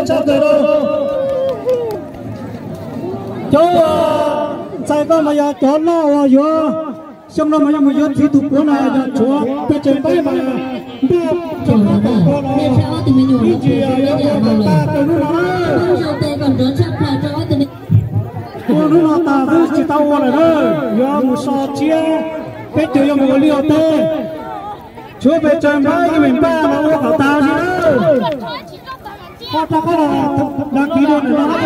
Tshaj plaws rau cov ntxhais koj mas yog cov noj uas yuav xyoo no mas yuav mus yuav txiv tus puav no yog tshuav peb tsev npaib mas npaj ib ntsis yog yuav mus tag rau hnub no. Ua hnub no tas xwb tsis tau ua lawm na, yuav mus so tsiab, peb cov yuav mus ua liaj ua teb. Tshuav pes tsawg npab yeej meem npaj mas ua kom tag li na. Ho rov qab los dag kiv dua ntawm no na.